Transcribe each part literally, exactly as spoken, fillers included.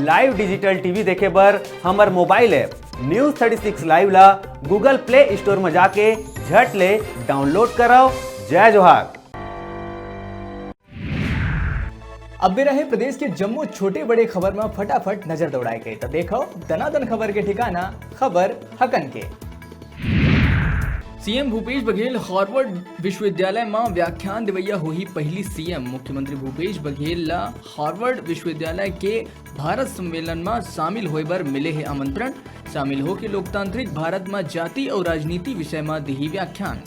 Live digital T V देखे बर हमर mobile app News thirty six Live ला Google Play Store म जाके झट ले download करव। जय जोहार। अब बेरा हे प्रदेश के जम्मो छोटे बड़े खबर म फटाफट नजर दौड़ाए के, त देखव दनादन खबर के ठिकाना खबर हकन के। सीएम भूपेश बघेल हार्वर्ड विश्वविद्यालय म व्याख्यान देवैया होही पहिली सीएम। मुख्यमंत्री भूपेश बघेल ल हार्वर्ड विश्वविद्यालय के भारत सम्मेलन म शामिल होय बर मिले हे आमंत्रण। शामिल होके लोकतांत्रिक भारत म जाति अउ राजनीति विषय म दिही व्याख्यान।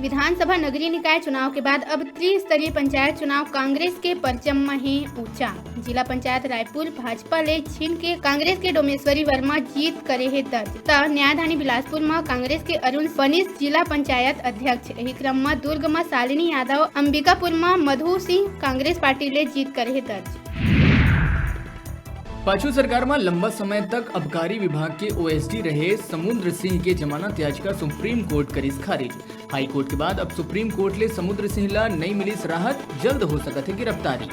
विधानसभा नगरीय निकाय चुनाव के बाद अब त्रिस्तरीय पंचायत चुनाव कांग्रेस के परचम म हे ऊंचा। जिला पंचायत रायपुर भाजपा ले छीन के कांग्रेस के डोमेश्वरी वर्मा जीत करे हे दर्ज, त न्यायधानी बिलासपुर म कांग्रेस के अरुण बनिस जिला पंचायत अध्यक्ष। एही क्रम म दुर्ग म शालिनी यादव, अंबिकापुर म मधु सिंह कांग्रेस पार्टी ले जीत करे हे दर्ज। पाछू सरकार म लंबा समय तक अबकारी विभाग के ओएसडी रहे समुद्र सिंह के जमानत याचिका सुप्रीम कोर्ट करिस खारिज। हाई कोर्ट के बाद अब सुप्रीम कोर्ट ले समुद्र सिंह ला नई मिलिस राहत, जल्द हो सकत हे गिरफ्तारी।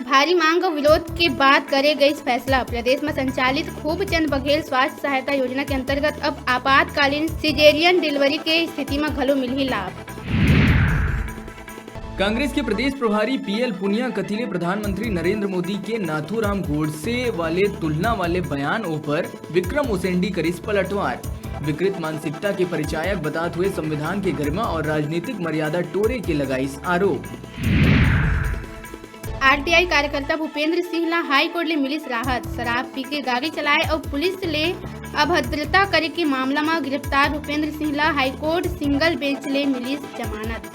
भारी मांग अउ विरोध के बाद करे गइस फैसला। प्रदेश म संचालित खूबचंद बघेल स्वास्थ्य सहायता योजना के अंतर्गत अब आपातकालीन सिजेरियन डिलीवरी के स्थिति म घलो मिलही लाभ। कांग्रेस के प्रदेश प्रभारी पीएल पुनिया कति ले प्रधानमंत्री नरेंद्र मोदी के नाथूराम गोडसे वाले तुलना वाले बयान ऊपर विक्रम उसेंडी करिस पलटवार। विकृत मानसिकता के परिचायक बतात हुए संविधान के गरिमा और राजनीतिक मर्यादा टोरे के लगाइस आरोप। आरटीआई कार्यकर्ता भूपेंद्र सिंह ला हाई कोर्ट ले मिलिस राहत। शराब पी के गाड़ी चलाए अउ पुलिस ले अभद्रता करे के मामला म गिरफ्तार भूपेंद्र सिंह ला हाई कोर्ट सिंगल बेंच ले मिलिस जमानत।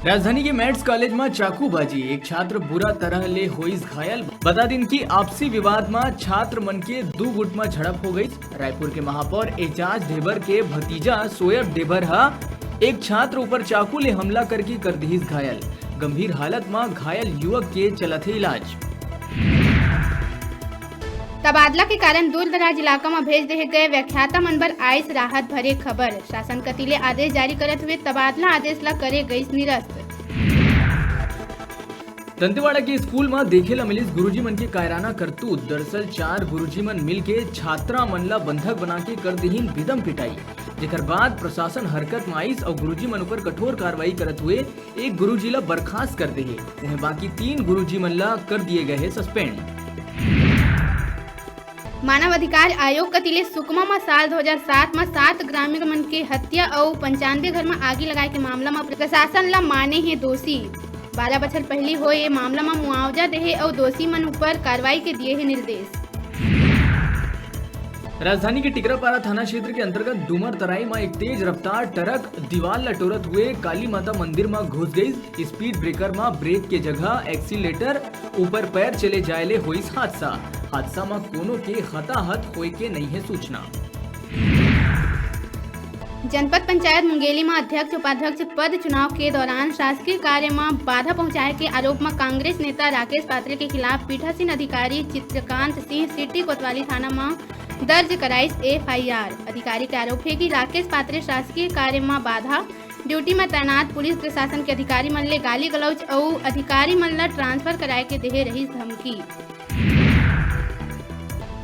राजधानी के मैट्स कॉलेज म चाकूबाजी, एक छात्र बुरा तरह ले होइस घायल। बता दिन कि आपसी विवाद म छात्र मन के दू गुट म झड़प हो गइस। रायपुर के महापौर एजाज ढेबर के भतीजा सोयब ढेबर ह एक छात्र ऊपर चाकू ले हमला करके कर दिहिस घायल। गंभीर हालत म घायल युवक के चलत हे इलाज। तबादला के कारण दूर-दराज इलाका म भेज देहे गए व्याख्याता मन बर आइस राहत भरे खबर। शासन कति ले आदेश जारी करत हुए तबादला आदेश ला करे गइस निरस्त। दंतेवाड़ा के स्कूल म देखे ला मिलिस गुरुजी मन के कायराना करतूत। दरअसल चार गुरुजी मन मिलके छात्रा मन ला बंधक बना के कर दिहिन बेदम पिटाई, जेकर बाद प्रशासन हरकत म आइस अउ गुरुजी मन ऊपर कठोर कार्रवाई करत हुए एक गुरुजी ला बर्खास्त कर दे हे। उहें बाकी तीन गुरुजी मन ला कर दिए गए हे सस्पेंड। मानव अधिकार आयोग कति ले सुकमा म साल दो हज़ार सात म सात ग्रामीण मन के हत्या अउ पंचानबे घर म आगी लगाए के मामला म प्रशासन ला माने हे दोषी। बारह बछर पहिली होए ये मामला म मुआवजा देहे अउ दोषी मन ऊपर कार्रवाई के दिए हे निर्देश। राजधानी के टिकरापारा थाना क्षेत्र के अंतर्गत डूमर तराई म एक तेज रफ्तार ट्रक दीवार ल टोरत हुए काली माता मंदिर म घुस गई। स्पीड ब्रेकर म ब्रेक के जगह एक्सीलेटर ऊपर पैर चले जाए ले होइस हादसा। हादसा म कोनो के हताहत होए के नइ हे सूचना। जनपद पंचायत मुंगेली म अध्यक्ष उपाध्यक्ष पद चुनाव के दौरान शासकीय कार्य म बाधा पहुंचाए के आरोप म कांग्रेस नेता राकेश पात्रे के खिलाफ पीठासीन अधिकारी चित्रकांत सिंह सिटी कोतवाली थाना म दर्ज कराइस एफआईआर। अधिकारी के आरोप हे कि राकेश पात्रे शासकीय कार्य म बाधा, ड्यूटी म तैनात पुलिस प्रशासन के अधिकारी मन ले गाली गलौज अउ अधिकारी मन ल ट्रांसफर कराए के देहे रहिस धमकी।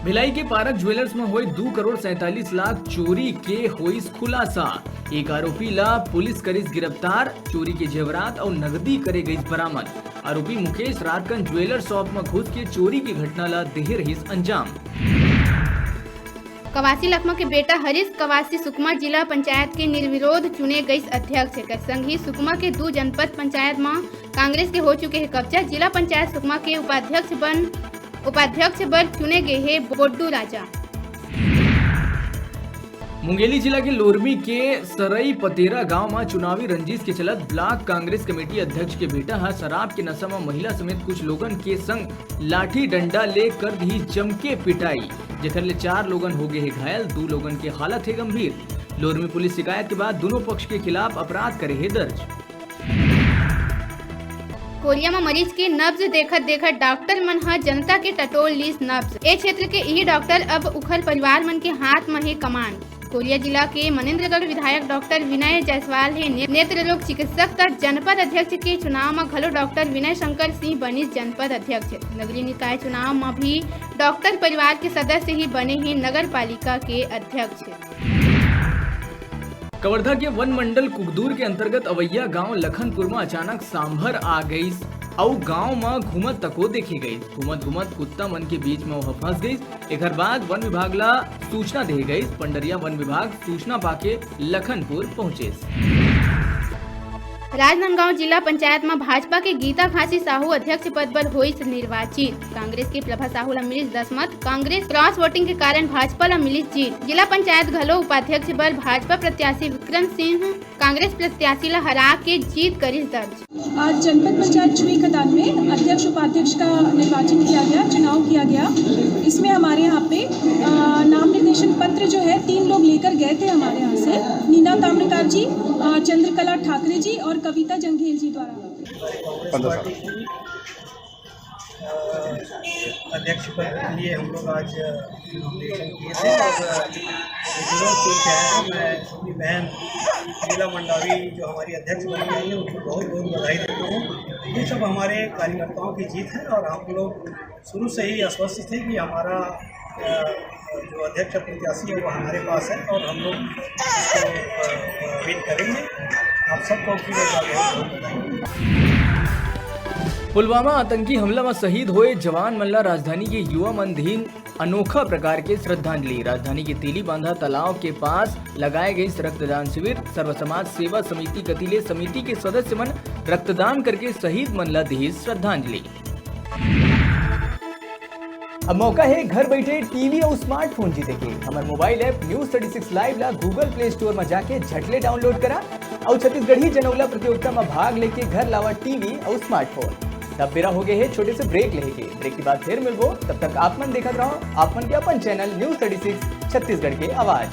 भिलाई के पारक ज्वेलर्स म होए दू करोड़ सैंतालीस लाख चोरी के होइस खुलासा। एक आरोपी ला पुलिस करिस गिरफ्तार। चोरी के जेवरात अउ नगदी करे गइस बरामद। आरोपी मुकेश रातकन ज्वेलर शॉप म घुस के चोरी के घटना ला देहे रहिस अंजाम। कवासी लखमा के बेटा हरीश कवासी सुकमा जिला पंचायत के निर्विरोध चुने गइस अध्यक्ष। एकर संग ही सुकमा के दू जनपद पंचायत म कांग्रेस के हो चुके हे कब्जा। जिला पंचायत सुकमा के उपाध्यक्ष बन, उपाध्यक्ष बर चुने गे हे बोड्डू राजा। मुंगेली जिला के लोरमी के सरई पतेरा गांव म चुनावी रंजिश के चलत ब्लॉक कांग्रेस कमेटी अध्यक्ष के बेटा ह शराब के नशा म महिला समेत कुछ लोगन के संग लाठी डंडा ले कर दिही जमके पिटाई, जेकर ले चार लोगन हो गे हे घायल, दू लोगन के हालत हे गंभीर। लोरमी पुलिस शिकायत के बाद दोनों पक्ष के खिलाफ अपराध करे हे दर्ज। कोरिया म मरीज के नब्ज देखत देखत डॉक्टर मन ह जनता के टटोल लीस नब्ज। ए क्षेत्र के इही डॉक्टर अब उखर परिवार मन के हाथ म हे कमान। कोरिया जिला के मनेंद्रगढ़ विधायक डॉक्टर विनय जायसवाल हे ने-, नेत्र रोग चिकित्सक, त जनपद अध्यक्ष के चुनाव म घलो डॉक्टर विनय शंकर सिंह बनिस जनपद अध्यक्ष। नगरीय निकाय चुनाव म भी डॉक्टर परिवार के सदस्य ही बने हे नगर पालिका के अध्यक्ष। कवर्धा के वन मंडल कुकदूर के अंतर्गत अवैया गांव लखनपुर म अचानक सांभर आ गईस अउ गांव म घूमत तको देखे गईस। घूमत घूमत कुत्ता मन के बीच म ओह फंस गईस। एखर बाद वन विभाग ला सूचना देहे गईस। पंडरिया वन विभाग सूचना पाके लखनपुर पहुंचिस। राजनांदगांव जिला पंचायत म भाजपा के गीता घासी साहू अध्यक्ष पद बर होइस निर्वाचित। कांग्रेस के प्रभा साहू ला मिलिस दस मत। कांग्रेस क्रॉस वोटिंग के कारण भाजपा ला मिलिस जीत। जिला पंचायत घलो उपाध्यक्ष बर भाजपा प्रत्याशी विक्रम सिंह कांग्रेस प्रत्याशी ला हरा के जीत करिस दर्ज। आज जनपद पंचायत छुई खदान में अध्यक्ष उपाध्यक्ष का निर्वाचन किया गया, चुनाव किया गया। इसमें हमारे यहाँ पे, अ, नाम निर्देशन पत्र जो है तीन लोग लेकर गए थे हमारे यहाँ से, नीना ताम्रकार जी, अ, चंद्रकला ठाकरे जी और कविता जंघेल जी द्वारा। अध्यक्ष पद के लिए हम लोग आज नॉमिनेशन किए थे और विरोध चुन के आए हैं। मैं अपनी बहन लीला मंडावी जो हमारी अध्यक्ष बन गई है, उनको बहुत बहुत बधाई देता हूँ। ये सब हमारे कार्यकर्ताओं की जीत है और हम लोग शुरू से ही आश्वस्त थे कि हमारा, अ, जो अध्यक्ष प्रत्याशी है वो हमारे पास है और हम लोग उसको, अ, विन करेंगे। आप सबको फिर एक बार बहुत बहुत बधाई। पुलवामा आतंकी हमला म शहीद होए जवान मन ला राजधानी के युवा मन दीन अनोखा प्रकार के श्रद्धांजलि। राजधानी के तेलीबांधा तालाब के पास लगाए गए रक्तदान शिविर। सर्व समाज सेवा समिति कति ले समिति के सदस्य मन रक्तदान करके शहीद मन ला दिहिस श्रद्धांजलि। अब मौका हे घर बइठे टीवी अउ स्मार्टफोन जीते के। हमर mobile app News Thirty Six Live ला Google Play Store म जाके झट ले डाउनलोड करा अउ छत्तीसगढ़ी जनउला प्रतियोगिता म भाग लेके घर लावा टीवी अउ स्मार्टफोन। तब बेरा हो गए हे छोटे से ब्रेक लेहे के। ब्रेक के बाद फिर मिलबो, तब तक आप मन देखत रहो आप मन के अपन channel News Thirty Six Chhattisgarh के आवाज।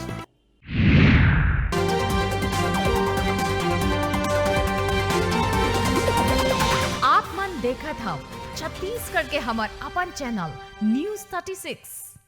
आप मन देखत हव छत्तीसगढ़ के हमर अपन चैनल News Thirty Six।